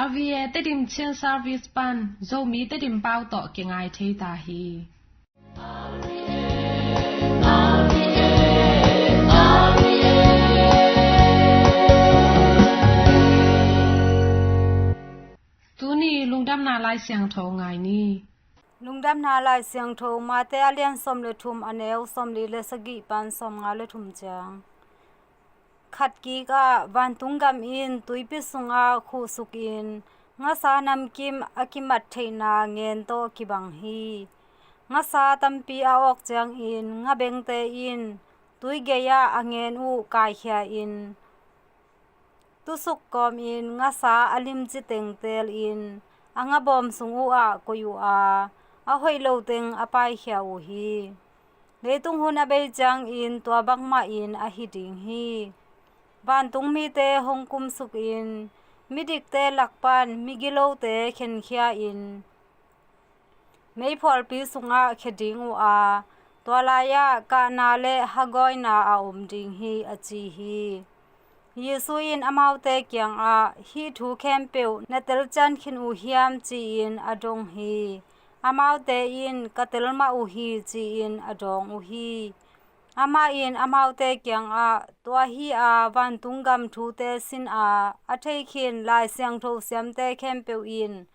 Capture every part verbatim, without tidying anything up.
R V A Tedim Chin Service pan Zomi Tedim pau tawh kingai thei ta hi. Tuni lungdamna Lai Siangtho ngai ni. Lungdamna Lai Siangtho Mate a lian sawm le thum, a neu sawmli le sagih pan sawmnga le thum ciang. Khat kikah vantung gam in tuipi sungah khuhsukin ngasa namkim a kimat theihna ngen tawh kibang hi. Ngasa tampi a awk ciangin ngabengte in tui gei-ah a ngen uh kaikhia in, tusuk kawmin ngasa a limci teng telin a ngabawm sung uhah koih uh a, a hoih lo teng a paikhia uh hi. Leitung hun a bei ciangin tua bangmahin a hi ding hi. Vantung mite hong kumsukin midikte lak pan migilote khenkhia in meiphualpi sungah khia ding uh a, tua lai-ah kahna le hagawina a om ding hi, a ci hi. Jesu in amaute kiangah, "Hih thu khempeuh na telcian khin uh hiam?" ci-in a dong hi. Amaute in, "Ka tel mah uh hi," ci-in a dawng uh hi. Amah in amaute kiangah, "Tua hi-a vantung gam thute sin-a a thei khin Lai Siangtho siamte khempeuh in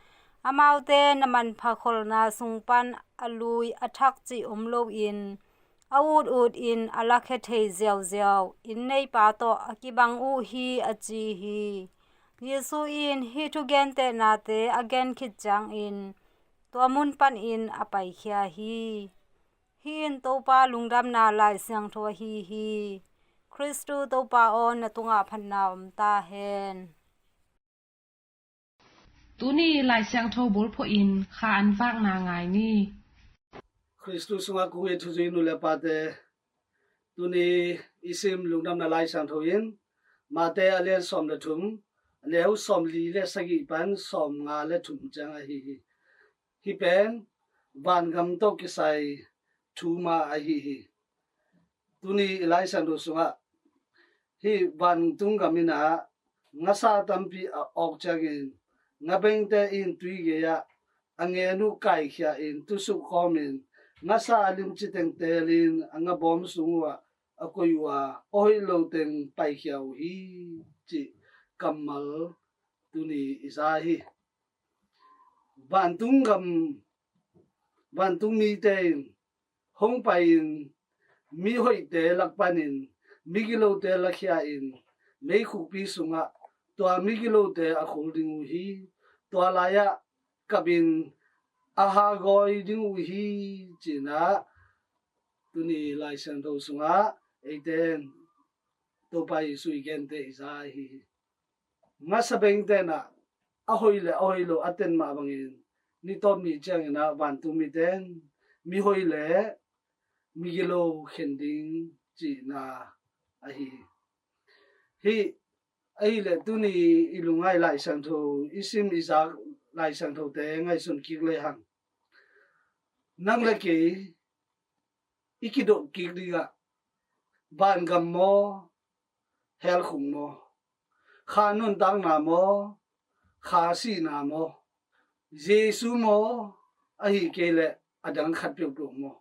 amaute na manpha kholna sung pan a lui a thak cih om loin a utut in a lakhia thei ziauziau inn neipa tawh a kibang uh hi," a ci hi. Jesu in hih thugentehnate a gen khit ciangin tua mun panin a paikhia hi. Hih in Topa lungdamna Lai Siangtho ahi hi. Khristu Topa aw, na tungah phatna om ta hen. Tuni Lai Siangtho bulphuh in kha an vakna ngai ni. Khristu sungah kong it thuzui nu le pate, tuni i sim lungdamna Lai Siangtho in Mate a lian sawm le thum, a neu sawmli le sagih pan sawmnga le thum ciang ahi hi. Hih pen vangam tawh kisai thu mah ahi hi. Tuni i Lai Siangtho sungah hih vantung gam in ah ngasa tampi a awk ciangin ngabengte in tui gei-ah a ngen uh kaikhia in tusuk kawmin ngasa a limci teng telin a ngabawm sung uhah a koih uh a, a hoih lo teng paikhia uh hi, cih kammal tuni i za hi. Vantung gam, vantung mite in hong pai-in mihoihte lak panin migilote lakhia in meikhukpi sungah tua migilote a khul ding uh hi. Tua lai-ah kapin a hagawi ding uh hi, ci-in ah tuni Lai Siangtho sungah eite in Topa Jesu i gente i za hi. Ngasa bengte in ah a hoih le a hoih lo a ten mah bangin ni tawp ni ciangin ah vantung mite in mihoih le migilo khen ding cihna ahi hi. Hih ahih leh tuni i lungngaih Lai Siangtho, i sim i zak Lai Siangthote ngaihsun kik lehang, nang le kei i kidot kik dingah vangam maw, hell khuk maw, kha nuntakna maw, kha sihna maw, Jesu maw, ahih kei leh a dang khat peuhpeuh maw,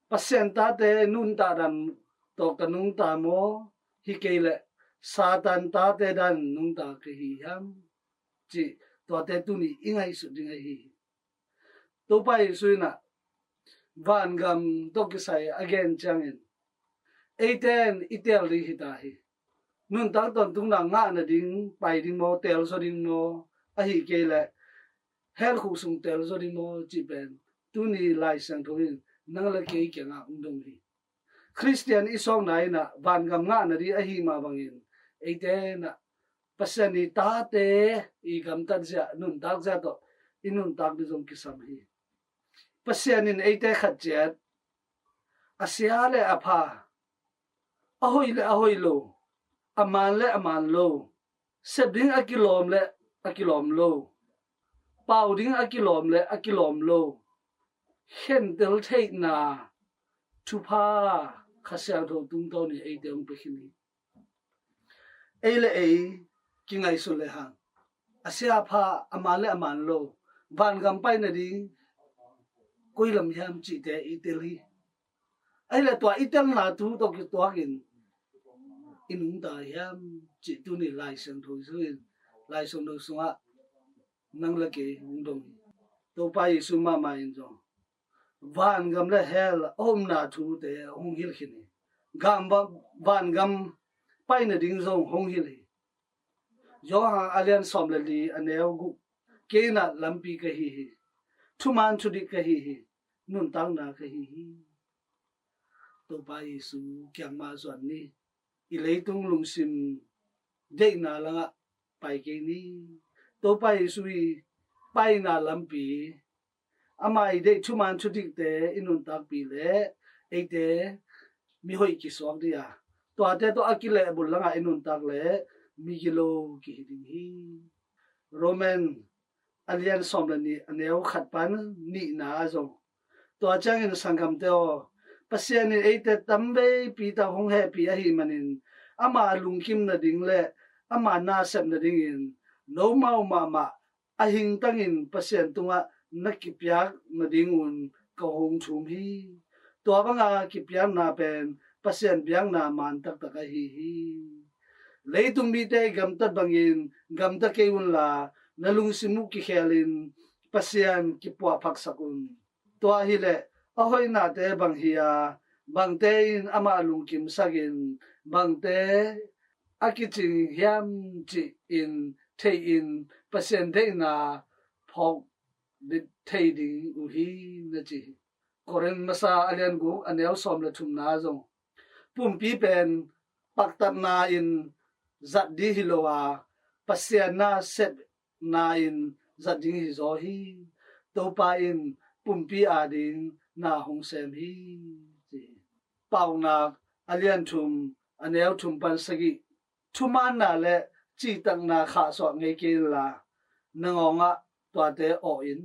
Pasian tate nuntak dan tawh ka nungta maw, hi kei leh Satan tate dan nungta ka hi hiam, cih tuate tuni i ngaihsut ding ahi hi. Topa Jesu in ah vangam tawh kisai a gen ciangin eite in i teel ding hi ta hi. Nuntak tawntungna ngah nading pai ding maw, teel zaw ding maw, ahih kei leh hell khuk sung teel zaw ding maw, cih pen tuni Lai Siangtho in nang le kei kiangah hong dong hi. Khristian i sawkna in ah vangam ngah nading ahih mah bangin eite in ah Pasian i tate i gamtat zia, nuntak zia tawh i nuntak ding zong kisam hi. Pasian in eite khat ciat a sia le a pha, a hoih le a hoih lo, a man le a man lo, sep ding a kilawm le a kilawm lo, pau ding a kilawm le a kilawm lo, khentel theihna thupha Kha Siangtho tungtawn in eite hong pia khin hi. Ei le ei kingaihsun lehang, a sia pha, a man le a man lo, vangam pai nading koi lam hiam cihte i tel hi. Ahih leh tua i telna thu tawh kituakin i nungta hiam cih tuni Lai Siangtho sungin, Lai Siangtho sungah nang le kei hong dong hi. Topa Jesu mahmah in zong vangam le hell a omna thute hong hilh khin hi. Gam va-, vangam pai nading zong hong hilh hi. Johan a lian sawm le li a neu guk, kei in ah lampi ka hi hi, thuman thudik ka hi hi, nuntakna ka hi hi. Topa Jesu kiang mah zuan ni. I leitung lungsim deihna langah pai kei ni. Topa Jesu i paina lampi, ama i deih thuman thudikte i nuntakpih leh eite mihoih kisuak ding a, tuate tawh a kilehbulh langah i nuntak leh migilo kihi ding hi. Roman a lian sawm le nih a neu khat pan nihna ah zong, tua ciangin sanggamte aw, Pasian in eite tamveipi tak hong hehpih ahih manin ama lungkim nading le ama na sep nadingin nomau mahmah a hingtangin Pasian tungah na kipiak nadingun ka hong thum hi. Tua banga kipiakna pen Pasian biakna man taktak ahi hi. Leitung mite i gamtat bangin gamta kei unla, na lungsim uh kikhelin Pasian kipuahphaksak un. Tua hileh a hoihnate bang hi a, bangte in amah lungkimsakin, bangte a kicing hiam cih in thei-in Pasian deihna phawk thei ding uh hi, na ci hi. Korin masa a lian guk a neu sawm le thumna zong, pumpi pen paktatna in zat ding hi lo a, Pasian na sepna in zat ding hi zaw hi. Topa in pumpi ading na hong sem hi, ci hi. Paunak a lian thum a neu thum pan sagih, thumaanna le cihtakna khahsuah ngei kei inla, na ngawngah tuate awh in,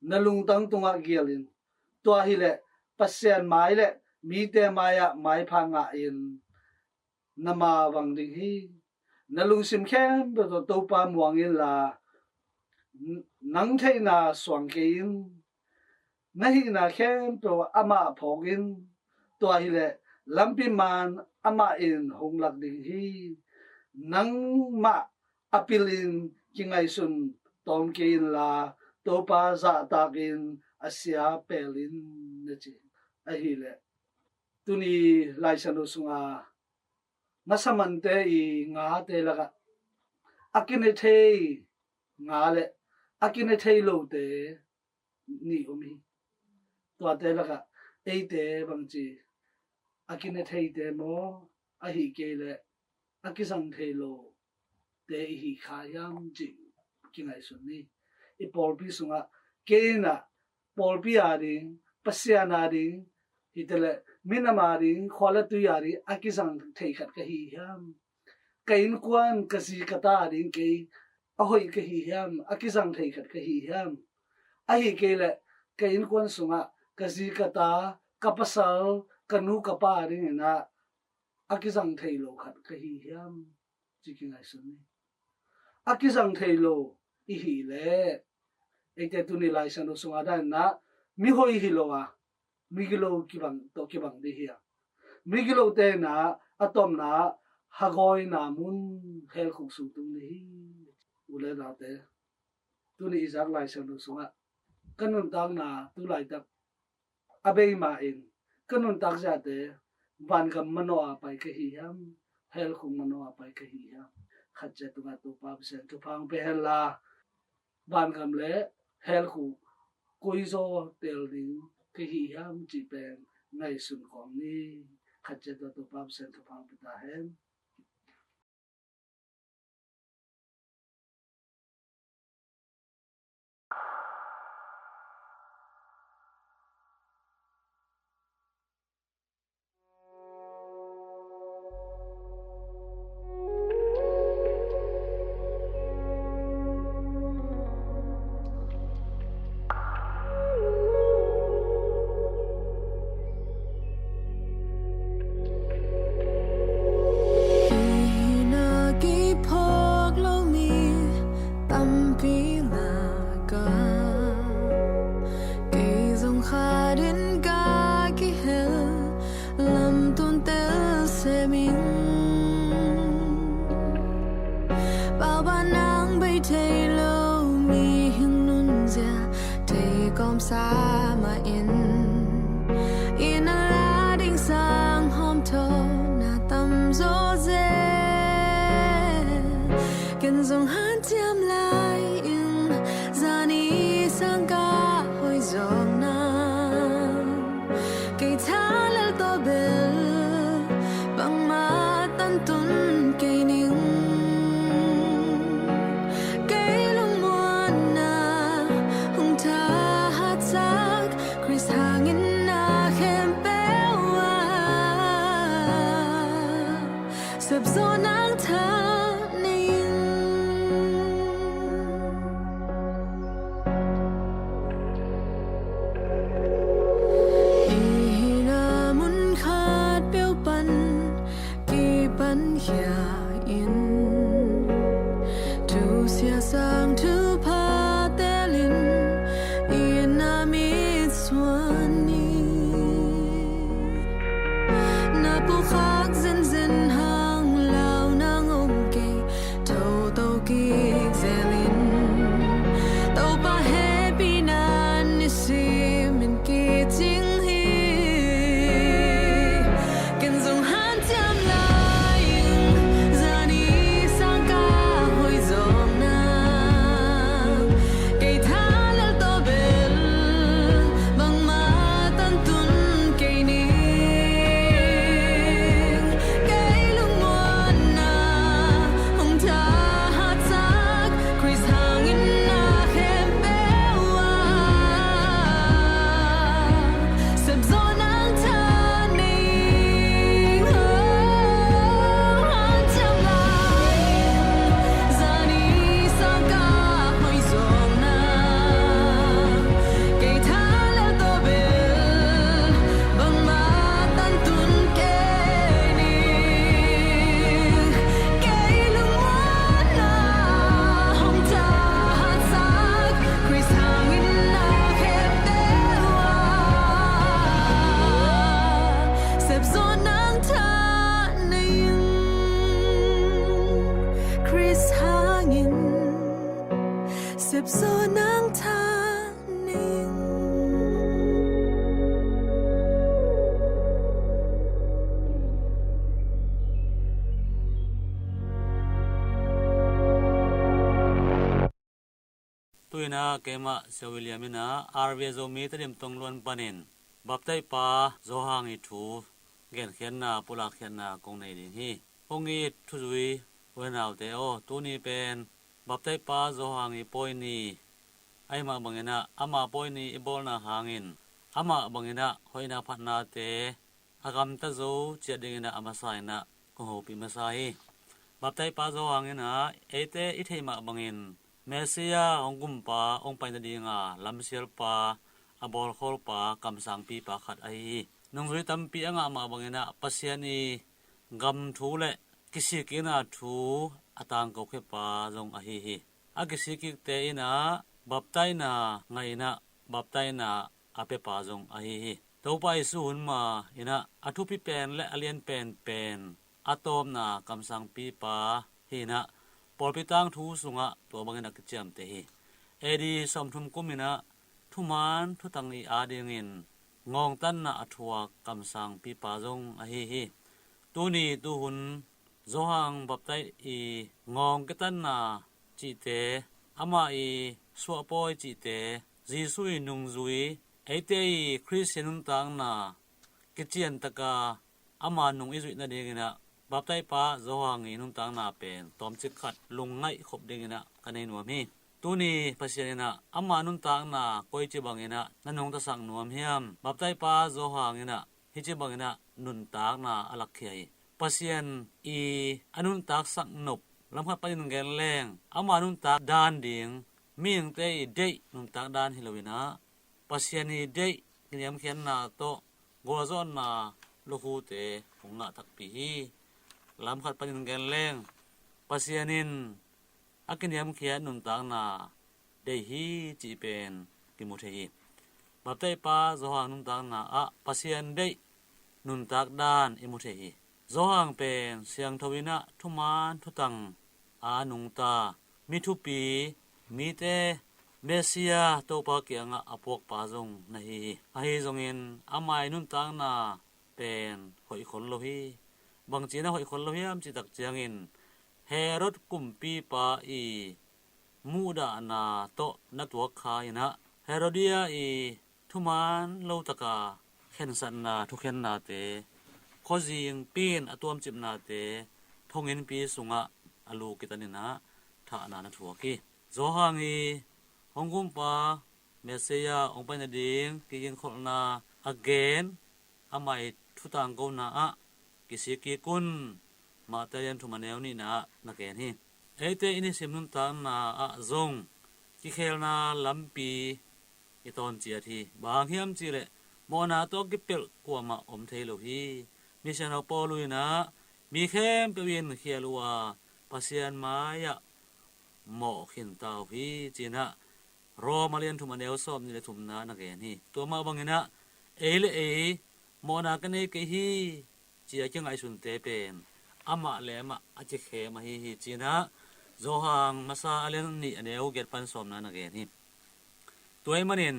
na lungtang tungah gial in. Tua hileh Pasian mai le mite mai-ah maipha ngah in na ma vang ding hi. Na lungsim khempeuh tawh Topa muang inla, n-, nang theihna suang kei in. Na hihna khempeuh amah phawk in. Tua hileh lampi man amah in hong lak ding hi. Nangmah a pilin kingaihsun tawm kei inla, Topa zahtakin a sia pel in, na ci. Ahileh tuni Lai Siangtho sunga masa mante i ngate lakah a kine thei nga le a kine thei lote nih om hi. Tuate lakah eite bangci a kine theite maw, ahih kei leh a kizang thei lote i hi kha hiam cih kingaihsun ni. I pawlpi sungah kei in ah pawlpi ading, Pasian ading, hi taleh minam ading, khua le tui ading a kizang thei khat ka hi hiam? Ka innkuan, ka zi ka ta ading kei a hoih ka hi hiam? A kizang thei khat ka hi hiam? Ahih kei leh ka innkuan sungah ka zi ka ta, ka pasal, ka nu ka pa ading in ah a kizang thei lo khat ka hi hiam? Ci kingaihsun ni. A kizang thei lo i hih leh, eite tuni Lai Siangtho sunga dan in ah mihoih hi lo a, migilo kibang tawh kibang ding hi a, migilote in ah a tomna hagawina mun hell khuk sung tung ding hi. U le naute, tuni i zak Lai Siangtho sungah ka nuntakna tu laitak a bei ma in ka nuntak ziate vangam manawh a pai ka hi hiam, hell khuk manawh a pai ka hi hiam? Khat ciat tungah Topa Pasian thupha hong pia hen la, vangam le hell khuk koi zaw teel ding ka hi hiam cih pen ngaihsun kawm ni. Khat ciat tungah Topa Pasian thupha hong pia ta hen. Kawmsa mah in, inn a la ding sang hawmthawhna tamzaw zel. Ken zong hanciam lai ing, zani sang ka hoih zawkna. Kei tha lel tawh bel, bangmah tantun kei ning. Kei lungmuanna hong thahatsak, Khrist hangin na khempeuh ah sepzawh nang tha nei ing. Hih na mun khat peuh pan kipan khia in, thusia sang thupha telin inn a mitsuan ni. Na pukhak zenzen hang lau nang om kei, toto kik zelin Topa hehpihna nisim in kicing hi. Ken zong hanciam lai ing, zani sang ka hoih zawkna. Kei tha lel tawh bel, bangmah tantun kei ning. Kei lungmuanna hong thahatsak, Khrist hangin na khempeuh ah sepzawh nang tha ning. Oh, hanciam lai ing, zani sang ka hoih zawkna. Kei tha lel tawh bel, bangmah tantun kei ning. Kei lungmuanna hong thahatsak, Khrist hangin na khempeuh ah sepzawh nang tha nei ing. Khrist hangin sepzawh nang tha nei ing. Tu-in ah keimah Sia William in ah R V A Zomi Tedim tongluan panin baptaihpa Zawhang ii thu genkhiatna, pulakkhiatna kong nei ding hi. Hong it thuzui u le naute aw, tuni pen baptaihpa Zawhang ii pawi ni ahih mah bangin ah, ama pawi ni i bawlna hangin amah bangin ah hoihna phatnate a gamta zo ciat dingin ah a masa in ah kong hopih masa hi. Baptaihpa Zawhang in ah eite i theih mah bangin Messiah hong gumpa, hong pai nadinga lamsialpa, a bawlkhawlpa, kamsangpipa khat ahi hi. Nungzui tampi a ngah mah bangin ah Pasian ii gam thu le kisikkikna thu a tangkokhiapa zong ahi hi. A kisikkikte in ah baptaihna ngah in ah baptaihna a piapa zong ahi hi. Topa Jesu hun ma in ah a thupi pen le a lian penpen, a tawpna kamsangpipa hi in ah pawlpi tangthu sungah tua bangin a kiciamteh hi. A D sawmthum kum in ah thuman thutang ii adingin ngawngtanna a thuak kamsangpipa zong ahi hi. Tuni tuhun Zawhang baptaih ii ngawng kitanna cihte, amah ii suahpawi cihte, Jesu ii nungzui, eite ii Khristian nuntakna kiciantaka ama nung i zuih nadingin ah baptaihpa Zawhang ii nuntakna pen tawmcik khat lungngaih khop dingin ah ka nei nuam hi. Tuni Pasian in ah ama nuntakna koici bangin ah na nungtasak nuam hiam? Baptaihpa Zawhang in ah hih ci bangin ah nuntakna a lakkhia hi. Pasian ii a nuntaksak nop, lamkhat panin gen leng ama nuntak dan ding, mihingte ii deih nuntak dan hi lo in ah Pasian ii deih kiniamkhiatna tawh gualzawhna lukhute hong ngah takpi hi. Lamkhat panin gen leng Pasian in a kiniamkhiat nuntakna deih hi cih pen kimu thei hi. Baptaihpa Zawhang nuntakna ah Pasian deih nuntak dan i mu thei hi. Zawhang pen siangtho in ah thuman thutang a nungta, mi thupi, mite Messiah Topa kiangah a puakpa zong na hi hi. Ahi zongin ama i nuntakna pen hoih khol lo hi. Bangci na hoih khol lo hiam cih tak ciangin Herod kumpipa i muhdahna tawh na tuak kha inah Herodia i thuman lo taka khensatna thukhennate, khuazingpi in a tuamcipnate, thonginnpi sungah a lu kitan inah thahna na thuak hi. Zawhang i hong kumpa Messiah hong pai nading kigingkholhna a gen ama i thutangkona ah kisik kik un. Mate lian thum a neu nihna ah na gen hi. Eite i nisim nuntakna ah zong kikhelna lampi i tawnciat hi. Bang hang hiam cihleh mawhna tawh kipelh kuamah om thei lo hi. Misiangtho Paul inah mi khempeuh in khial uh a Pasian mai-ah mawh khinta uh hi, ci inah Rom a lian thum a neu sawm nih le thumna na gen hi. Tua mah banginah ei le ei mawhna ka nei kei hi, ci a kingaihsunte pen amah le amah a kikhem ahi hi, ci inah Zawhang masa a lian nih a neu giat pan sawmna na gen hi. Tua ahih manin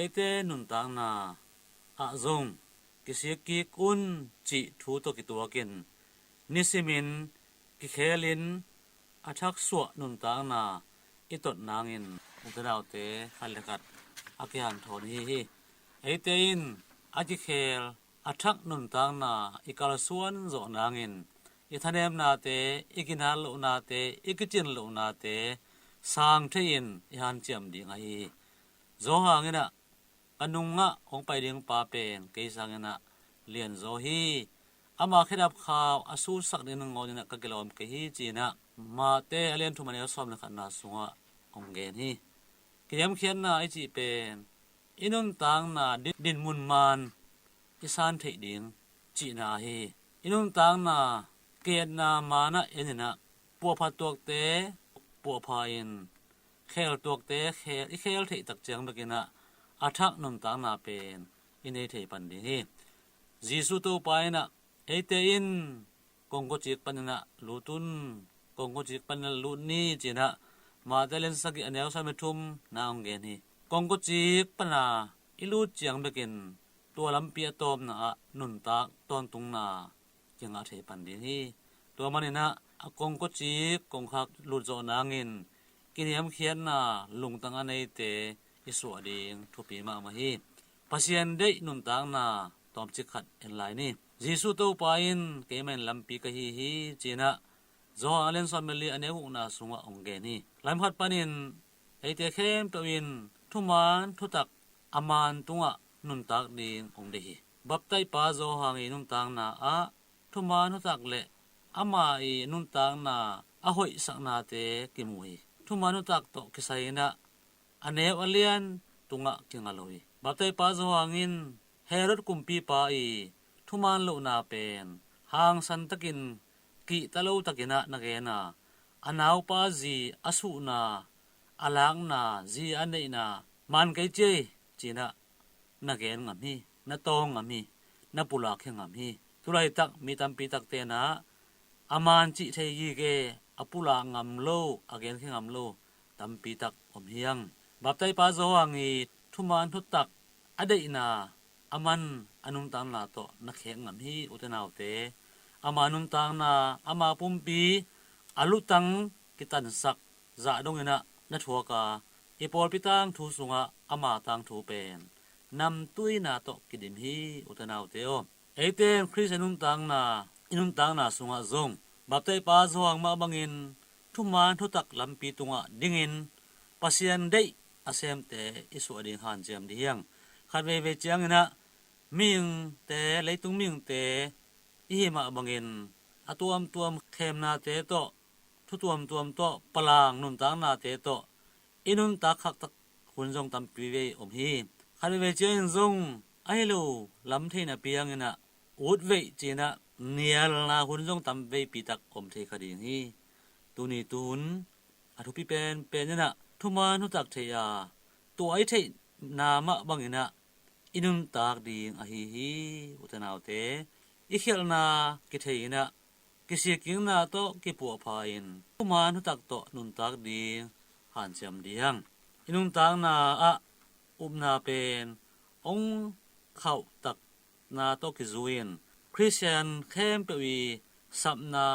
eite nuntakna ah zong kisik kik un cih thu tawh kituakin nisimin kikhelin a thaksuah nuntakna i tot nangin ute naute khat le khat a kihanthawn hi hi. Eite in a kikhel a thak nuntakna i kalsuan zawh nangin i thanemnate, i ginat lohnate, i kicin lohnate sang thei-in i hanciam ding ahi hi. Zawhang inah ka nungah hong pai ding pa pen kei sanginah lianzaw hi. Ama khedap khau a susak ding nangawn inah ka kilawm kei hi, ci inah Mate a lian thum a neu sawm le khatna sungah hong gen hi. Kiniamkhiatna i cih pen i nuntakna din, dinmun maan i san theih ding cihna ahi hi. I nuntakna kiatna maan ah en inah puahphat tuakte puahpha in khel tuakte khel, i khel theih tak ciang bekinah a thak nuntakna pen i nei thei pan ding hi. Jesuh Topa inah eite in kongkocik paninah lut un, kongkocik paninah lut ni, ci inah Mate lian sagih a neu sawm le thum na hong gen hi. Kongkocik pana i lut ciang bekin tua lampi a tawpna ah nuntak tawntungna kingah thei pan ding hi. Tua maninah a kongkocik kongkhak lutzawh nangin kiniamkhiatna lungtang a neite i suah ding thupi mahmah hi. Pasian deih nuntakna tawmcik khat en lai ni. Jesuh Topa in keimah in lampi ka hi hi, ci inah Zawhang a lian sawm le li a neu gukna sungah hong gen hi. Lamkhat panin eite khempeuh in thuman thutak a maan tungah nuntak ding hong deih hi. Baptaihpa Zawhang i nuntakna ah thuman thutak le ama i nuntakna a hoihsaknate kimu hi. Thuman thutak tawh kisai inah a neu a lian tungah kinga lo hi. Baptaihpa Zawhang in Herod kumpipa i thuman lohna pen hangsan takin kihta lo takinah na gen a, a naupa zi a suhna, a lakna, zi a neihna maan kei ciai, ci inah na gen ngam hi, na tawng ngam hi, na pulak hi ngam hi. Tulaitak mi tampi takte inah a maan cih thei gige, a pulak ngam lo, a gen khia ngam lo tampi tak om hi ang. Baptaihpa Zawhang i thuman thutak a deihna a man a nuntakna tawh na khek ngam hi, ute naute. Ama nuntakna, ama pumpi a lutang kitansak zah dong inah na thuak a, i pawlpi tangthu sungah ama tangthu pen namtuina tawh kidim hi, ute naute aw. Eite in Khrist a nuntakna, i nuntakna sungah zong Baptaihpa Zawhang mah bangin thuman thutak lampi tungah dingin Pasian deih a semte i suah ding hanciam dih hiang. Khat veivei cianginah mihingte, leitung mihingte i hi mah bangin a tuamtuam khemnate tawh, thu tuamtuam tawh, palang nuntaknate tawh i nuntak khaktak hun zong tampi vei om hi. Khat veivei ciangin zong ahi lo lam theihna pianginah ut veih ci inah nialna hun zong tam veipi tak om thei kha ding hi. Tuni tuhun a thupi penpen inah thuman thutak theih a, tua i theihna mah banginah i nuntak ding ahi hi, ute naute. I khialhna kithei inah kisikkikna tawh kipuahpha in thuman thutak tawh nuntak ding hanciam dih hiang. i nuntakna ah upna pen hong khauhtakna tawh kizui-in Khristian khempeuh i sapna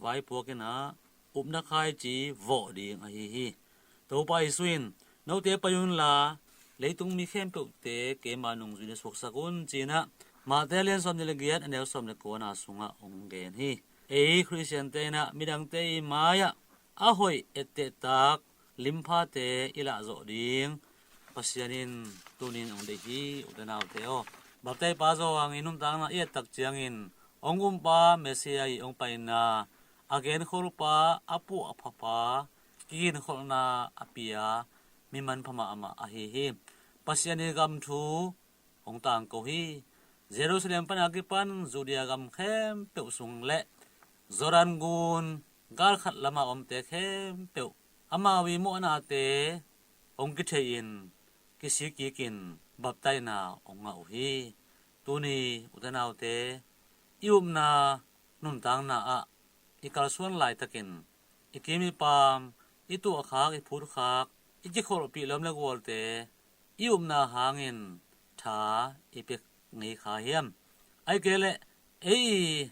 vaipuak in ah upna khaici vawh ding ahi hi. Topa Jesu in, "Note pai unla, leitung mi khempeuhte keima nungzui na suaksak un," ci-in ah Mate a lian sawm nih le giat, a neu sawm le kuana sungah hong gen hi. Ei Khristiante in ah midangte i mai-ah a hoih ettehtak limphate i lahzawh ding Pasian in tuni-in hong deih hi. Ute naute aw, baptaipa Johan i nuntakna i ettak ciangin hong umpa Messiah i hong paina, a genkholpa, a puahphapa, kiginkholhna a pia mi manpha mahmah ahi hi. Pasian i gam thu hong tangko hi. Jerusalem pana kipan Judea gam khempeuh sung le Jordan gun galkhat lama omte khempeuh amau i mawhnate hong kithei-in kisikikin baptaina hong ngah uh hi. Tuni ute naute, i upna nuntakna ah i kalsuan laitakin i kim i pam, i tuahkhak, i phutkhak, i kikholhpih lawm le gualte i upna hangin tha i pia ngei kha hiam? Ahih kei leh ei i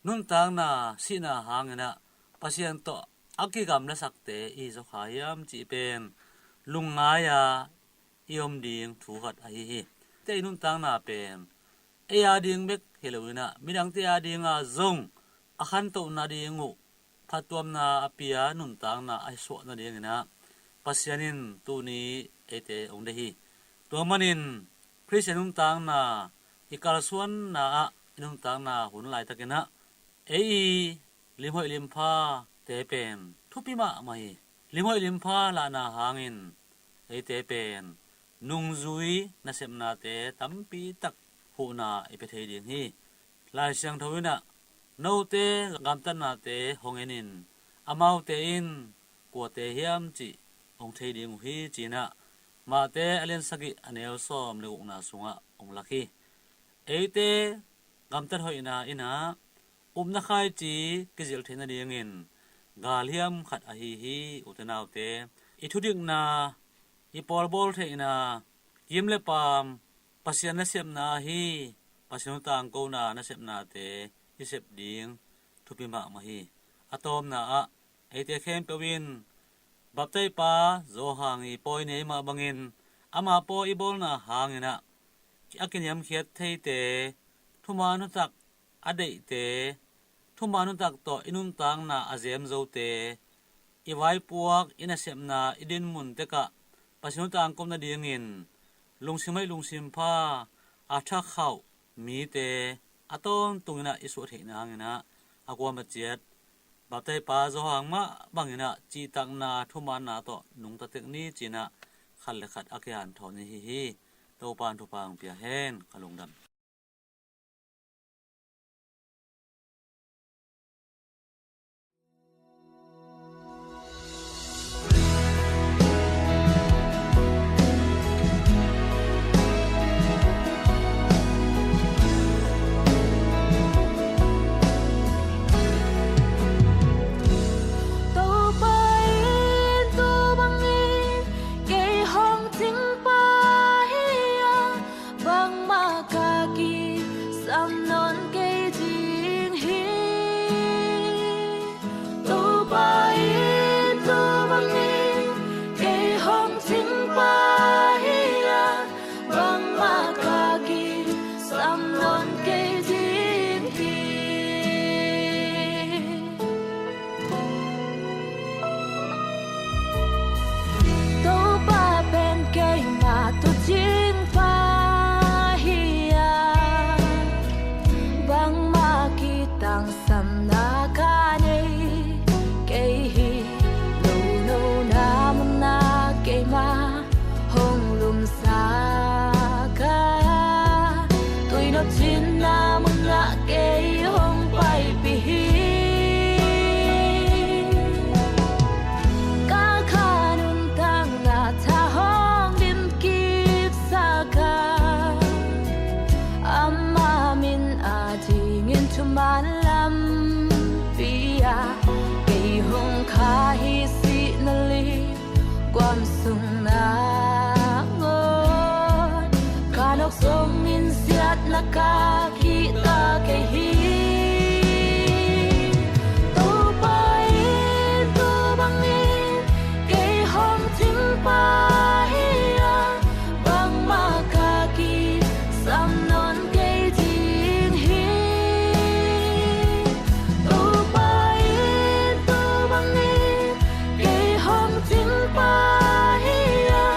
nuntakna sihna hangin ah Pasian tawh a kigamlasakte i hi zaw kha hiam cih pen lungngai-a i om ding thu khat ahi hi. Te i nuntakna pen ei a ding bek hi loin ah midangte a dinga zong a khantohna ding uh phattuamna a pia nuntakna a suah nadingin ah Pasian in tuni eite hong deih hi. Tua manin Khristian nuntakna i kalsuanna ah i nuntakna hun laitakin ah ei i limhoih limphate pen thupi mahmah hi. Limhoih limpha lahna hangin eite pen nungzui nasepnate tampi tak huhna i pia thei ding hi. Lai Siangtho in ah note gamtatnate hong en in, amaute in kuate hiam cih hong thei ding uh hi, ci-in ah Mate a lian sagih, a neu sawm le gukna sungah hong lak hi. Eite gamtat hoihna in ah upna khaici kizilh theih nadingin galhiam khat ahi hi. Ute naute, i thudikna, i pawlbawl theihna, kim le pam, Pasian nasepna ahi, Pasian hong tangkona nasepnate i sep ding thupi mahmah hi. A tawpna ah eite khempeuh in baptaipa Johan i pawi nei mah bangin ama pawi i bawlna hangin ah a kiniamkhiat theite, thuman thutak a deihte, thuman thutak tawh i nuntakna a zem zote, i vaipuak, i nasepna, i dinmun tekah Pasian hong tangko nadingin lungsim hoih, lungsim pha, a thakhauh mite a tawntungin ah i suah theih nadingin ah a kuamah ciat baptaipa Johan mah bangin ah cihtakna, thumaanna tawh nungta tek ni, ci-in ah khat le khat a kihanthawn i hi hi. Topa'n thupha hong pia hen. Ka lungdam. Topa in tua bangin kei hong cingpa hi a, bangmah ka kisam nawn kei ding hi. Topa in tua bangin kei hong cingpa hi a, bangmah ka kisam nawn kei ding hi. Topa pen keima tuucingpa hi a, bangmah kitangsamna ka nei kei hi. Nuntakna munah keima hong lumsak a, tuinop cinna munah kei hong paipih hi. Ka kha nuntakna tha hong dimkipsak a, ama min adingin thuman lampi ah kei hong khah hi. Sihna leh guam sungna Ka kihta kei hi. Topa in tua bangin kei hong cing pa hi a, bangmah ka kisam nawn kei ding hi. Topa in tua bangin kei hong cing pa hi a,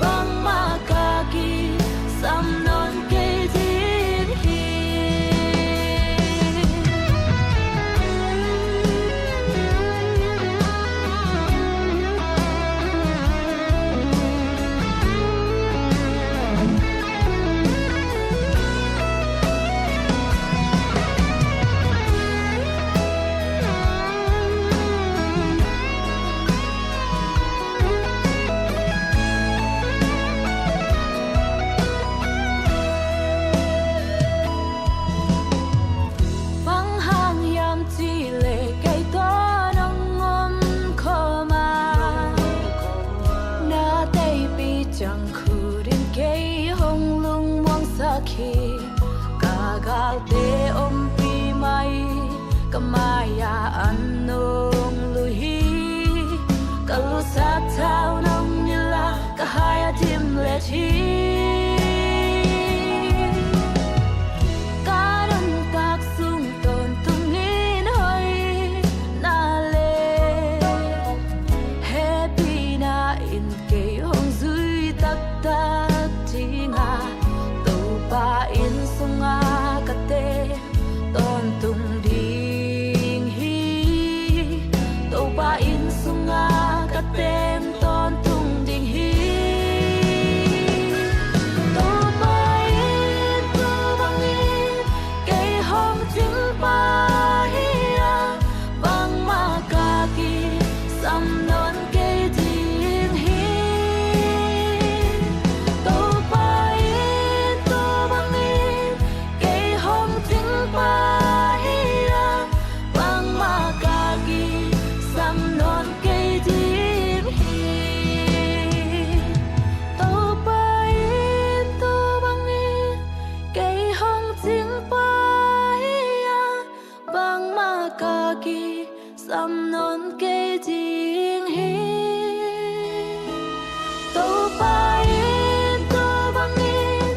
bangmah ka kisam nawn kei ding hi. Bang hang hiam cih leh kei tawh nong om khawm a, na teitei ciang khut in kei hong lungmuangsak hi. Ka galte ompih mah hi, ka mai-ah an nong luh hi. Ka lusak thau nong nilh a, ka hai a dimlet hi. Ka nuntak sung tawntungin hoihna leh hehpihna in kei hong zui taktak ding a, Topa inn sungah ka teng tawntung ding hi. Topa inn sungah ka teng tawntung ding hi. Topa in tua bangin kei hong cing pa hi a, bangmah ka kisam nawn kei ding hi. Topa in tua bangin kei hong cing pa hi a, bangmah ka kisam nawn kei ding hi. Topa in tua bangin kei hong cing pa hi a, bangmah ka kisam nawn kei ding hi. Topa in tua bangin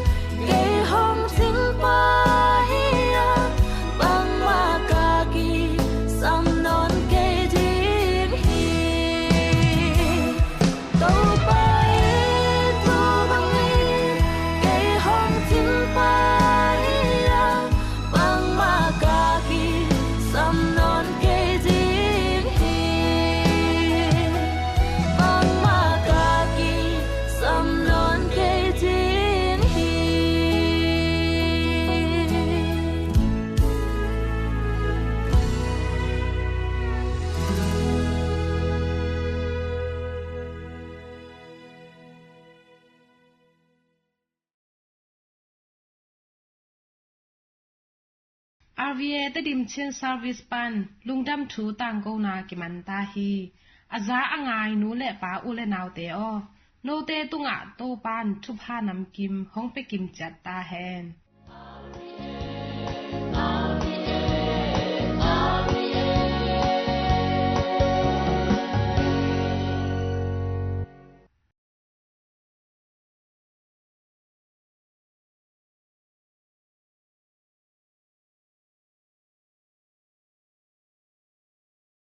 kei hong cing pa hi a, bangmah ka kisam nawn kei ding hi. Topa in tua bangin kei hong cing pa hi a, bangmah ka kisam nawn kei ding hi. Bangmah ka kisam nawn kei ding hi. R V A Tedim Chin Service pan lungdam thu tangkona kiman ta hi. A za a ngai nu le pa, u le naute aw, note tungah Topa'n thupha namkim hong pia kim ciat ta hen.